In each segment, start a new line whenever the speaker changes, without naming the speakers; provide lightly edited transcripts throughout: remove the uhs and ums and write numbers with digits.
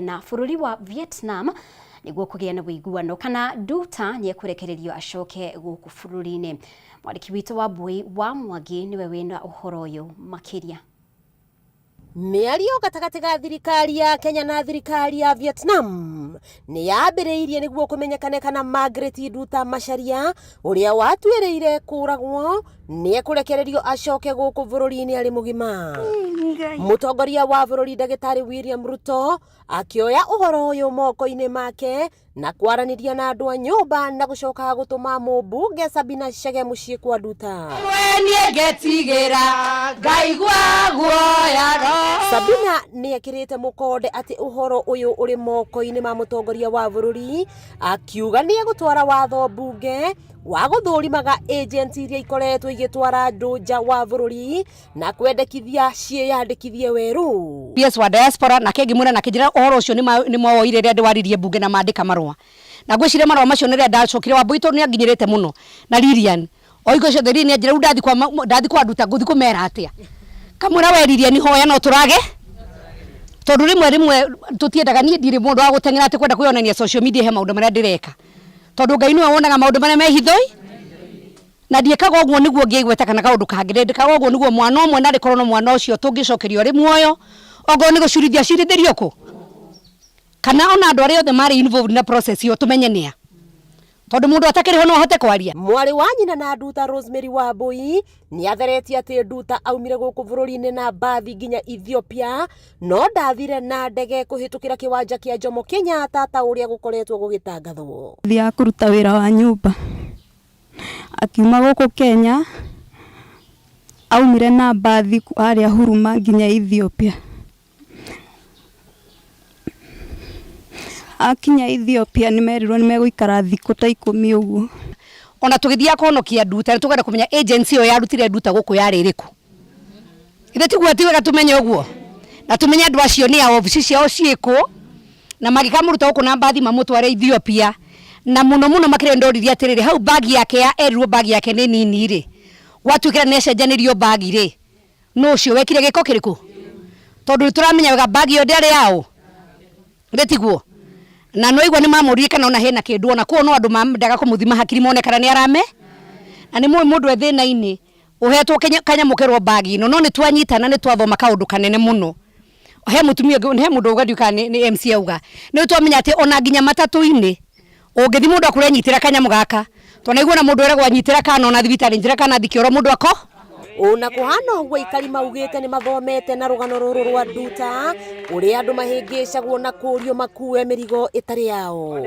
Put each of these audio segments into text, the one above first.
Na bũrũri wa Vietnam nĩguo kũgĩa na ũiguano kana Nduta nĩekũrekererio acoke gũkũ bũrũri-inĩ. Mwandĩki witũ wa Mbui wa Mwangi nĩwe wĩna ũhoro ũyũ makĩria.
Mĩario gatagatĩ ga thirikari ya Kenya na thirikari ya Vietnam nĩ yambĩrĩirie nĩguo kũmenyekane kana Margaret Nduta Macharia ũrĩa watuĩrĩire kũragwo nĩ ekũrekererio acoke gũkũ bũrũri-inĩ arĩ mũgima. Mũtongoria wa bũrũri ndagĩtarĩ William Ruto akĩoya ũhoro ũyũ moko-inĩ make na kwaranĩria na andũ a nyũmba na gũcoka gũtũma mũmbunge Sabina Chege mũciĩ kwa Nduta.
Niĩ ngetigĩra ngaigua guoya.
Sabina nĩ ekĩrĩte mũkonde atĩ ũhoro ũyũ ũrĩ moko-inĩ ma mũtongoria wa bũrũri, akiuga nĩ egũtwara watho mbunge wa gũthũrimaga agents iria ikoretwo igĩtwara andũ nja wa bũrũri na kwendekithia ciĩyandĩkithie werũ.
PS wa diaspora nake ngĩmwĩra na akĩnjĩra ũhoro ũcio nĩ mawoire rĩrĩa ndĩwaririe mbunge na mandĩka marũa na ngwĩciria marũa macio nĩ rĩrĩa ndacokire Wambũi tondũ nĩ anginyĩrĩte mũno na Lilian o hingo ciothe. Lilian anjĩra rĩu ndathi kwa ndathi kwa nduta ngũthi kũmera atĩa? Kamwĩra we Lilian, hoya no tũrage tondũ rĩmwe rĩmwe tũtiendaga. Niĩ ndirĩ mũndũ wa gũteng'era atĩ kwenda kwĩyonania social media he maũndũ marĩa ndĩreka, tondũ Ngai nĩwe wonaga maũndũ marĩa me hitho-ĩ, na ndiĩkaga ũguo nĩguo ngĩe igweta kana kaũndũ kangĩ. Ndĩkaga ũguo nĩguo mwana ũmwe narĩ korwo no mwana ũcio tũngĩcokerio arĩ muoyo, ongorwo nĩ gũcirithia acirithĩrio kũ, kana ona andũ arĩa othe marĩ involved na process ĩyo tũmenye nĩa, tondũ mũndũ atakĩrĩ ho no ahote kwaria.
Mwarĩ wa nyina na Nduta Rosemary Wambui nĩ atheretie atĩ Nduta aumire gũkũ bũrũri-inĩ na mbathi nginya Ethiopia, no ndathire na ndege kũhĩtũkĩra kĩwanja kĩa Jomo Kenyatta ta ũrĩa gũkoretwo gũgĩtangathwo.
Thiaga kũruta wĩra wa nyũmba. Akiuma gũkũ Kenya, aumire na mbathi harĩa Huruma nginya Ethiopia. Akinya Ethiopia nĩ merirwo nĩ megũikara thikũ ta 10 ũguo.
Ona tũgĩthiaga kũhonokia Nduta nĩ tũkwenda kũmenya agency ĩyo yarutire Nduta gũkũ yarĩ ĩrĩkũ. Ithe tiguo ti wega tũmenye ũguo na tũmenye andũ acio nĩ a, obici ciao ciĩkũ, na mangĩkamũruta gũkũ na mbathi mamũtware Ethiopia. Na mũno mũno makĩria ndoririe atĩrĩrĩ, hau bagi yake ya erirwo bagi yake nĩ nini rĩ, gwatuĩkĩra nĩ acenjanĩrio bagi rĩ, nũ ũcio wekire gĩko kĩrĩkũ? Tondũ nĩ tũramenya wega bagi ĩyo ndĩarĩ yaũ. Githĩ tiguo? Na nĩ waigua nĩ mamũririe kana ona hena kĩndũ ona kũu, no andũ mendaga kũmũthima hakiri mone kana nĩ arame. Na nĩ mũĩ mũndũ e thĩna-inĩ ũhetwo kanyamũ kerwo bagi ĩno, no nĩ twanyitana, nĩ twathoma kaũndũ kanene mũno. He mũtumia ũngĩ, he mũndũ auga, ndiũĩ kana nĩ MC auga, nĩ twamenya atĩ ona nginya matatũ-inĩ ũngĩthiĩ mũndũ akwĩre nyitĩra kanyamũ gaka, twanaigua na mũndũ eragwo anyitĩra kana ona thibitarĩ nyitĩra kana thiĩ kĩoro mũndũ ako.
Ona kũhana ũguo, aikari maugĩte nĩ mathomete na rũgano rũrũ rwa Nduta, ũrĩa andũ mahĩngĩcagwo na kũrio makue mĩrigo ĩtarĩ yao.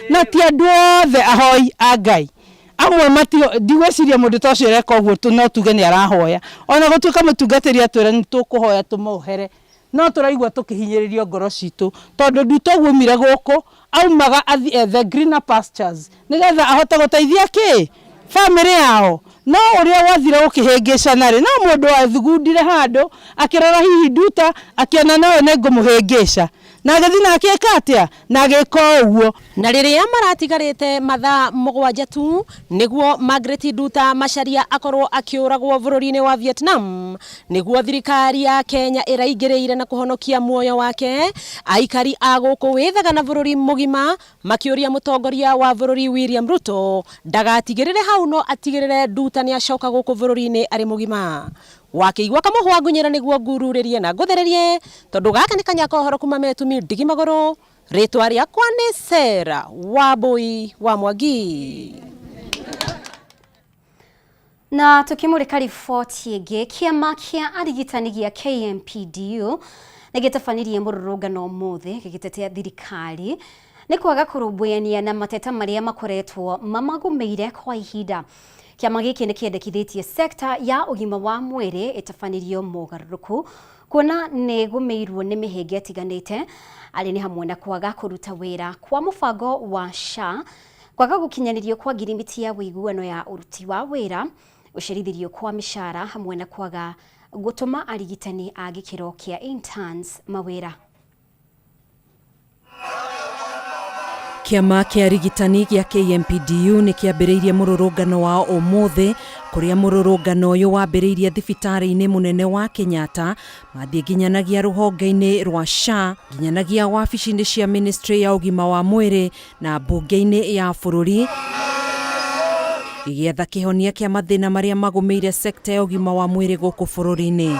Na ti andũ othe ahoi a Ngai, amwe matio. Ndigwĩciria mũndũ ta ũcio ũreka ũguo no tuge nĩ arahoya. Ona gũtuĩka mũtungatĩri atwĩra nĩ tũkũhoya tũmohere, no tũraigua tũkĩhinyĩrĩrio ngoro citũ, tondũ Nduta ũguo aumire gũkũ aumaga athiĩ ethe greener pastures nĩgetha ahote gũteithia kĩ bamĩrĩ yao. No ũrĩa gwathire gũkĩhĩngĩcana rĩ, no mũndũ wathugundire handũ akĩrora hihi Nduta akĩona nowe nĩ ngũmũhĩngĩca, na agĩthiĩ na akĩka atĩa na agĩka ũguo.
Na rĩrĩa maratigarĩte mathaa 7 tu nĩguo Margaret Nduta Macharia akorwo akĩũragwo bũrũri-inĩ wa Vietnam, nĩguo thirikari ya Kenya ĩraingĩrĩire na kũhonokia muoyo wake, aikari a gũkũ Wĩthaga na bũrũri mũgima makĩũria mũtongoria wa bũrũri William Ruto ndagatigĩrĩre hau no atigĩrĩre Nduta nĩacoka gũkũ bũrũri-inĩ arĩ mũgima. Wakĩigua kamũhwa ngunyĩra nĩguo ngururĩrie na ngũthererie, tondũ gaka nĩ kanya ka ũhoro kuma Metumi ndigi magũrũ. Rĩtwa rĩakwa nĩ Sarah Wambui wa Mwangi.
Na tukimurika riboti ĩngĩ, kĩama kĩa arigitani gĩa KMPDU nĩ gĩtabanirie mũrũrũngano ũmũthĩ gĩgĩtetea thirikari nĩ kwaga kũrũmbũyania na mateta marĩa makoretwo mamagũmĩire kwa ihinda. Kĩama gĩkĩ nĩ kĩendekithĩtie sekta ya ũgima wa mwĩrĩ ĩtabanirio mogarũrũku kuona nĩ ĩgũmĩirwo nĩ mĩhĩnga ĩtiganĩte, arĩ nĩ hamwe na kwaga kũruta wĩra kwa mũbango wa SHA, kwaga gũkinyanĩrio kwa ngirimiti ya ũiguano ya ũruti wa wĩra, gũcerithĩrio kwa mĩcara hamwe na kwaga gũtũma arigitani a gĩkĩro kĩa interns mawĩra.
Kĩama kĩa arigitani gĩa KMPDU nĩ kĩambĩrĩirie mũrũrũngano wao ũmũthĩ, kũrĩa mũrũrũngano ũyũ wambĩrĩirie thibitarĩ-inĩ mũnene wa Kenyatta, mathiĩ nginyanagia rũhonge-inĩ rwa SHA, nginyanagia wabici-inĩ cia ministry ya ũgima wa mwĩrĩ na mbunge-inĩ ya bũrũri, gĩgĩetha kĩhonia kĩa mathĩna marĩa magũmĩire sekta ya ũgima wa mwĩrĩ gũkũ bũrũri-inĩ.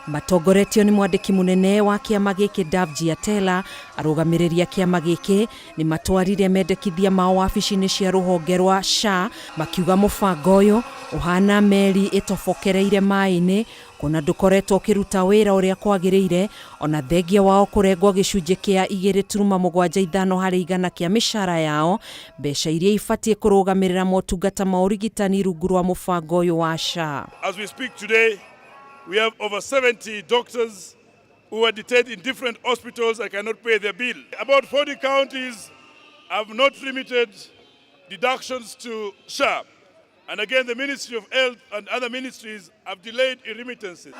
Matongoretio nĩ mwandĩki mũnene wa kĩama gĩkĩ Davji Atela, arũgamĩrĩri a kĩama gĩkĩ nĩ matwarire mendekithia mao wabici-inĩ cia rũhonge rwa SHA, makiuga mũbango ũyũ ũhana meri ĩtobokereire maĩ-inĩ, kuona ndũkoretwo ũkĩruta wĩra ũrĩa kwagĩrĩire, ona thengia wao kũrengwo gĩcunjĩ kĩa 2.75 harĩ igana kĩa mĩcara yao, mbeca iria ibatiĩ kũrũgamĩrĩra motungata ma ũrigitani rungu rwa mũbango ũyũ wa SHA.
As we speak today, we have over 70 doctors who are detained in different hospitals and cannot pay their bill. About 40 counties have not remitted deductions to SHA. And again, the Ministry of Health and other ministries have delayed remittances.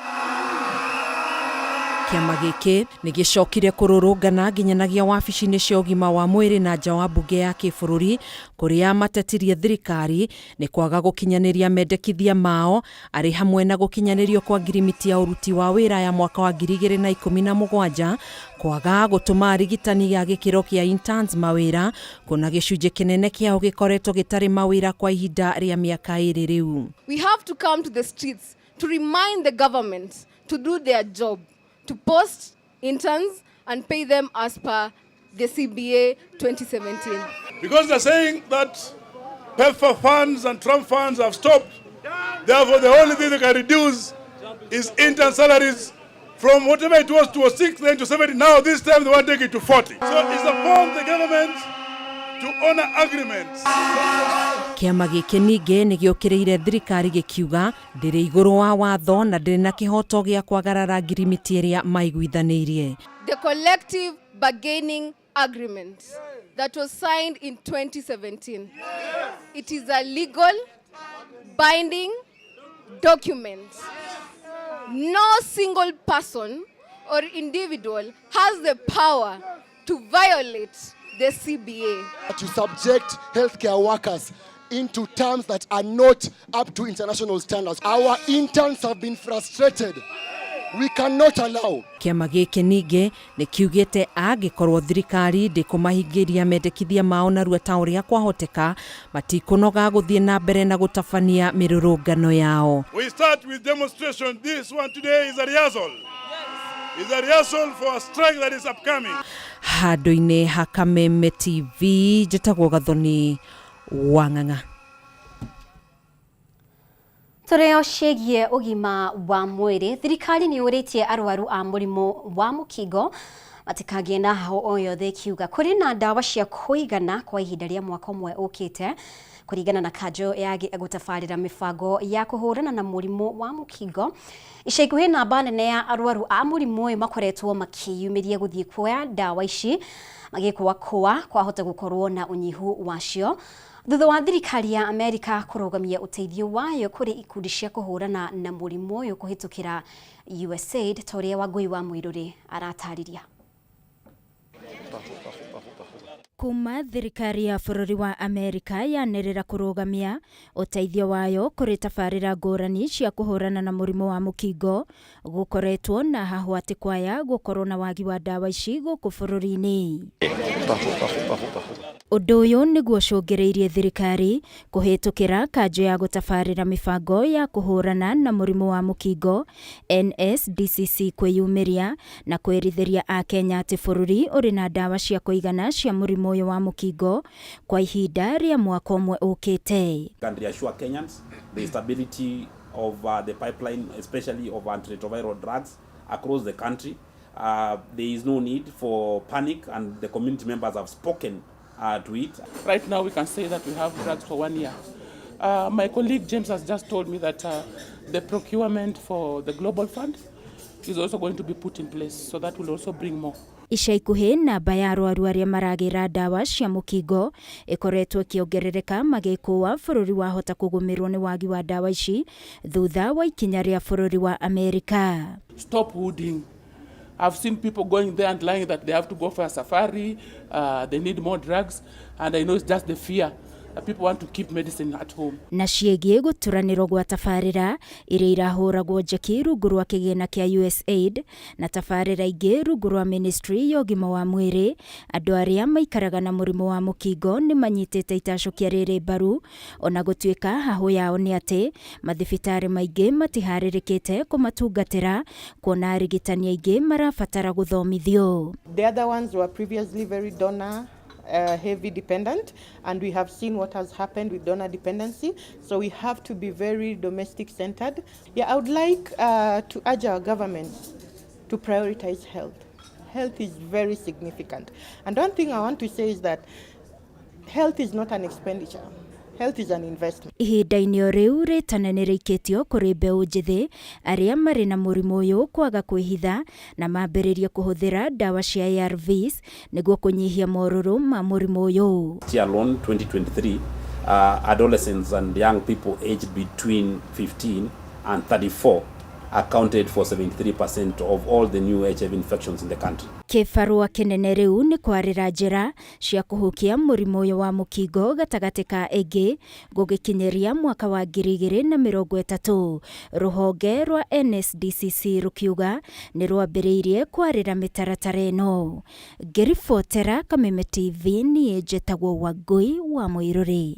Kĩama gĩkĩ nĩ gĩcokire kũrũrũngana nginyanagia wabici-inĩ cia ũgima wa mwĩrĩ na nja wa mbunge ya kĩbũrũri, kũrĩa matetirie thirikari nĩ kwaga gũkinyanĩria mendekithia mao, arĩ hamwe na gũkinyanĩrio kwa ngirimiti ya ũruti wa wĩra ya mwaka wa 2017, kwaga gũtũma arigitani a gĩkĩro kĩa interns mawĩra, kuona gĩcunjĩ kĩnene kĩao gĩkoretwo gĩtarĩ mawĩra kwa ihinda rĩa mĩaka 2 rĩu.
We have to come to the streets to remind the government to do their job, to post interns and pay them as per the CBA 2017.
Because they're saying that PEPFAR funds and Trump funds have stopped, therefore the only thing they can reduce is intern salaries from whatever it was to 6 then to 70. Now this time they want to take it to 40. So it's upon the government to honor agreements.
Kĩama gĩkĩ ningĩ nĩ gĩũkĩrĩire thirikari gĩkiuga ndĩrĩ igũrũ wa watho na ndĩrĩ na kĩhoto gĩa kwagarara ngirimiti ĩrĩa maiguithanĩirie.
The collective bargaining agreement that was signed in 2017. It is a legal, binding document. No single person or individual has the power to violate the CBA.
To subject healthcare workers into terms that are not up to international standards. Our interns have been frustrated. We cannot allow.
Kĩama gĩkĩ ningĩ nĩ kiugĩte angĩkorwo thirikari ndĩkũmahingĩria mendekithia mao narua ta ũrĩa kwahoteka, matikũnoga gũthiĩ na mbere na gũtabania mĩrũrũngano yao.
We start with demonstration. This one today is a rehearsal. It's a rehearsal for a strike that is upcoming.
Handũ-inĩ ha Kameme TV, njĩtagwo Gathoni Wang'ang'a.
Tũrĩo ciĩgiĩ ũgima wa mwĩrĩ, thirikari nĩ yũrĩtie arwaru a mũrimũ wa mũkingo matikagĩe na hahũ o yothe, ĩkiuga kũrĩ na ndawa cia kũigana kwa ihinda rĩa mwaka ũmwe ũkĩte, kũringana na kanjũ ya gũtabarĩra mĩbango ya kũhũrana na mũrimũ wa mũkingo. Ica ikuhĩ namba nene ya arwaru a mũrimũ ũyũ makoretwo makĩyumĩria gũthiĩ kuoya ndawa ici, magĩkũakũa kwahota gũkorwo na ũnyihu wacio thutha wa thirikari ya Amerika kũrũgamia ũteithio wayo kũrĩ ikundi cia kũhũrana na mũrimũ ũyũ kũhĩtũkĩra USAID, ta ũrĩa Wangũi wa Mũirũrĩ aratarĩria.
Kuma thirikari ya bũrũri wa Amerika yanĩrĩra kũrũgamia ũteithio wayo kũrĩ tabarĩra ngũrani cia kũhũrana na mũrimũ wa mũkingo, gũkoretwo na hahũ atĩ kwaya gũkorwo na wagi wa ndawa ici gũkũ bũrũri-inĩ. Ũndũ ũyũ nĩguo ũcũngĩrĩirie thirikari kũhĩtũkĩra kanjũ ya gũtabarĩra mĩbango ya kũhũrana na mũrimũ wa mũkingo NSDCC kwĩyumĩria na kwĩrithĩria akenya atĩ bũrũri ũrĩ na ndawa cia kũigana cia mũrimũ ũyũ wa mũkingo kwa ihinda rĩa mwaka ũmwe ũkĩte.
Can reassure Kenyans the stability of the pipeline, especially of antiretroviral drugs across the country. There is no need for panic, and the community members have spoken to it.
Right now we can say that we have drugs for 1 year. My colleague James has just told me that the procurement for the Global Fund is also going to be put in place, so that will also bring more.
Ica ikuhĩ namba ya arwaru arĩa maragĩra ndawa cia mũkingo ĩkoretwo ĩkĩongerereka, magĩkũa bũrũri wahota kũgũmĩrwo nĩ wagi wa ndawa ici thutha wa ikinya rĩa bũrũri wa Amerika.
Stop hoarding. I've seen people going there and lying that they have to go for a safari, they need more drugs, and I know it's just the fear that people want to keep medicine at home.
Na ciĩgiĩ gũturanĩrwo gwa tabarĩra iria irahũragwo njeki rungu rwa kĩgĩna kĩa USAID na tabarĩra ingĩ rungu rwa ministry ya ũgima wa mwĩrĩ, andũ arĩa maikaraga na mũrimũ wa mũkingo nĩ manyitĩte itacũkia rĩrĩ mbaru, ona gũtuĩka hahũ yao nĩ atĩ mathibitarĩ maingĩ matiharĩrĩkĩte kũmatungatĩra kuona arigitani aingĩ marabatara gũthomithio.
The other ones were previously very donor heavy dependent, and we have seen what has happened with donor dependency, so we have to be very domestic centered. Yeah, I would like to urge our government to prioritize health. Health is very significant. And one thing I want to say is that health is not an expenditure. Health is an investment.
Ihinda-inĩ o rĩu rĩtana nĩ rĩikĩtio kũrĩ mbeũ njĩthĩ arĩa marĩ na mũrimũ ũyũ kwaga kwĩhitha na mambĩrĩrie kũhũthĩra ndawa cia ARVs nĩguo kũnyihia morũrũ ma mũrimũ ũyũ.
Year alone, 2023, adolescents and young people aged between 15 and 34 accounted for 73% of all the new HIV infections in the country.
Kĩbarũa kĩnene rĩu nĩ kwarĩra njĩra cia kũhukia mũrimũ ũyũ wa mũkingo gatagatĩ ka ĩngĩ gũgĩkinyĩria mwaka wa 2030. Rũhonge rwa NSDCC rũkiuga nĩ rwambĩrĩirie kwarĩra mĩtaratara ĩno. Ngĩribotera Kameme TV niĩ njĩtagwo Wangũi wa Mũirũrĩ.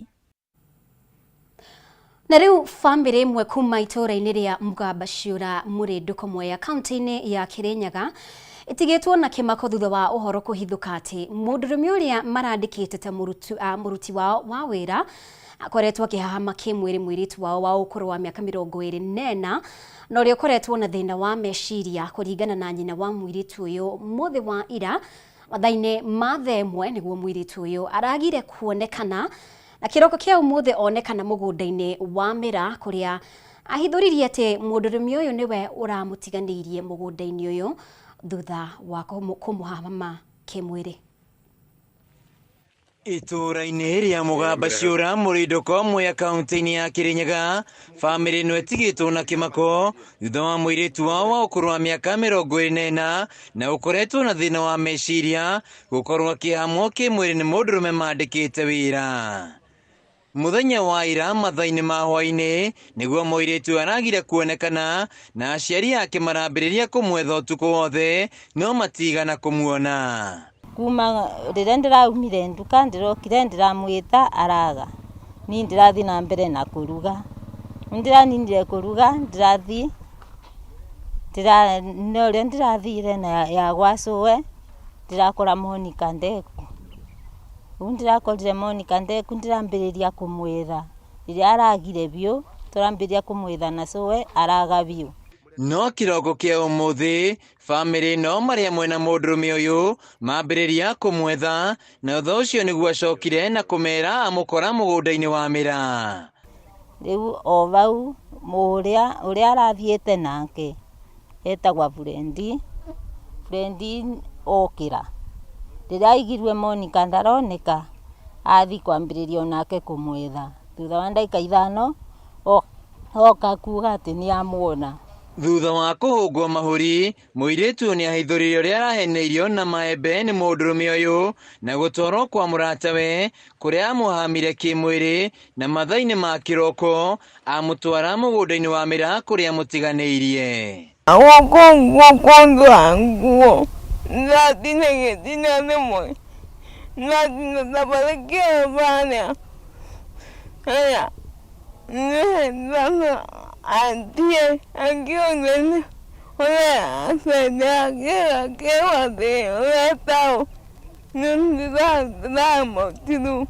Na rĩu bamĩrĩ ĩmwe kuma itũũra-inĩ rĩa Mũgamba Ciũra Mũrĩndũko Mwea kaunti-inĩ ya Kĩrĩnyaga ĩtigĩtwo na kĩmako thutha wa ũhoro kũhithũka atĩ mũndũrũme ũrĩa marandĩkĩte ta mũruti wao wa wĩra akoretwo akĩhahama kĩmwĩrĩ mũirĩtu wao wa ũkũrũ wa mĩaka 24 na ũrĩa ũkoretwo na thĩna wa meciria kũringana na nyina wa mũirĩtu ũyũ mũthĩ wa ira mathaa-inĩ ma thaa ĩmwe nĩguo mũirĩtu ũyũ aragire kuonekana na kĩroko kĩa ũmũthĩ onekana mũgũnda-inĩ wa mĩra kũrĩa ahithũririe atĩ mũndũrũme ũyũ nĩwe ũramũtiganĩirie mũgũnda-inĩ ũyũ thutha wa kũmũhama kĩmwĩrĩ.
Itũũra-inĩ rĩa Mũgamba Ciũra Mũrĩndũko Mwea kaunti-inĩ ya Kĩrĩnyaga, bamĩrĩ ĩno ĩtigĩtwo na kĩmako thutha wa mũirĩtu wao wa ũkũrũ wa mĩaka 24 na ũkoretwo na thĩna wa meciria gũkorwo akĩhamwo kĩmwĩrĩ nĩ mũndũrũme mandĩkĩte wĩra. Mũthenya wa ira mathaa-inĩ ma hwaĩ-inĩ nĩguo mũirĩtu aragire kuonekana na aciari ake marambĩrĩria kũmwetha ũtukũ wothe no matigana kũmuona.
Kuma rĩrĩa ndĩraumire nduka ndĩrokire ndĩramwĩta araga ni ndĩrathiĩ na mbere na kũruga ndĩraninire kũruga ndĩrathiĩ na ũrĩa ndĩrathire na ya gwa cũwe ndĩrakora Monica Ndeku. Rĩu ndĩrakorire Monica Ndeku ndĩrambĩrĩria kũmwetha rĩrĩa aragire biũ tũrambĩrĩria kũmwetha na cũwe araga biũ.
No kĩroko kĩa ũmũthĩ bamĩrĩ ĩno marĩ hamwe na mũndũrũme ũyũ mambĩrĩria kũmwetha na thutha ũcio nĩguo acokire na kũmera amũkora mũgũnda-inĩ wa mĩra.
Rĩu o vau ũrĩa arathiĩte nake etagwa Burendi. Burendi okĩra rĩrĩa aigirwe Monica ndaroneka athi kwambĩrĩria onake kũmwetha thutha wa ndagĩka 5 oka kuga atĩ nĩ amuona.
Thutha wa kũhũngwo mahũri mũirĩtu nĩ ahithũririe ũrĩa araheneirio na maembe nĩ mũndũrũme ũyũ na gũtwarwo kwa mũratawe kũrĩa amũhamire kĩmwĩrĩ na mathaa-inĩ ma kĩroko amũtwara mũgũnda-inĩ wa mĩra kũrĩa amũtiganĩirie.
Guoko nguo ndatina gĩtina rĩmwe ndatina thabarĩ barĩa aya nĩ atie akiũnene ũrĩa acendea kĩra kĩwathĩ ũrĩa tao nĩ ndĩramũtiru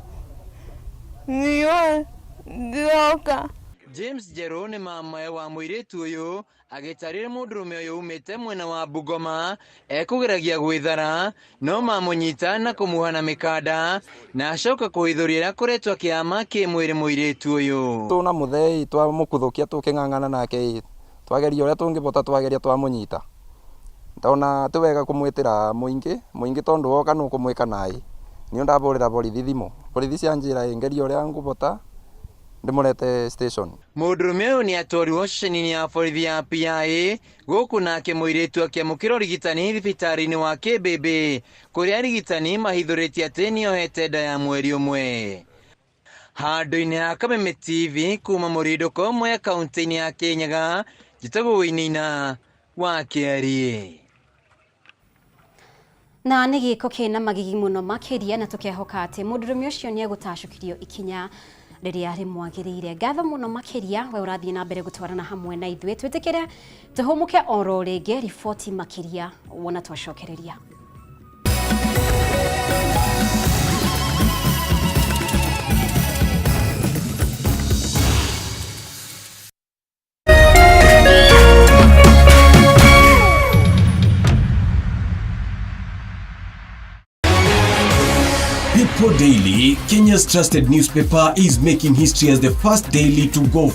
niwe ndiroka.
James Njerũ nĩ mamae wa mũirĩtu ũyũ agĩtarĩria mũndũrũme ũyũ umĩte mwena wa Bungoma ekũgeragia gwĩthara no mamũnyita na kũmuoha na mĩkanda na acoka kũhithũria ũrĩa akoretwo akĩhama kĩmwĩrĩ mũirĩtu ũyũ.
Tuna mũthei twamũkuthũkia tũkĩng'ang'ana nake twageria ũrĩa tũngĩbota twageria twamũnyita ndona ti wega kũmwĩtĩra mũingĩ mũingĩ tondũ woka nũkũmwĩka naĩ niĩ ndabũrĩra borithi thimũ borithi cianjĩra ĩ ngerie ũrĩa ngũbota Ndimurete station.
Mũndũrũme ũyũ nĩ atwarirwo ceceni-inĩ ya borithi ya PIA gũkũ nake mũirĩtu akĩamũkĩra ũrigitani thibitarĩ-inĩ wa Kĩmbĩmbĩ kũrĩa arigitani mahithũrĩtie atĩ nĩohete nda ya mweri ũmwe. Handũ-inĩ ha Kameme TV kuma mũrindũko Mwea kaũntĩ-inĩ ya Kĩrĩnyaga, njĩtagwo Wainaina wa Kĩariĩ.
Na nĩ gĩko kĩna magigi mũno makĩria, na tũkehoka atĩ mũndũrũme ũcio nĩ egũtacũkĩrio ikinya rĩrĩa rĩmwagĩrĩire. Ngatho mũno makĩria we ũrathiĩ na mbere gũtwarana hamwe na ithuĩ, twĩtĩkĩre tũhũmũke oro rĩngĩ riboti makĩria wona twacokereria.
People Daily, Kenya's trusted newspaper, is making history as the first daily to go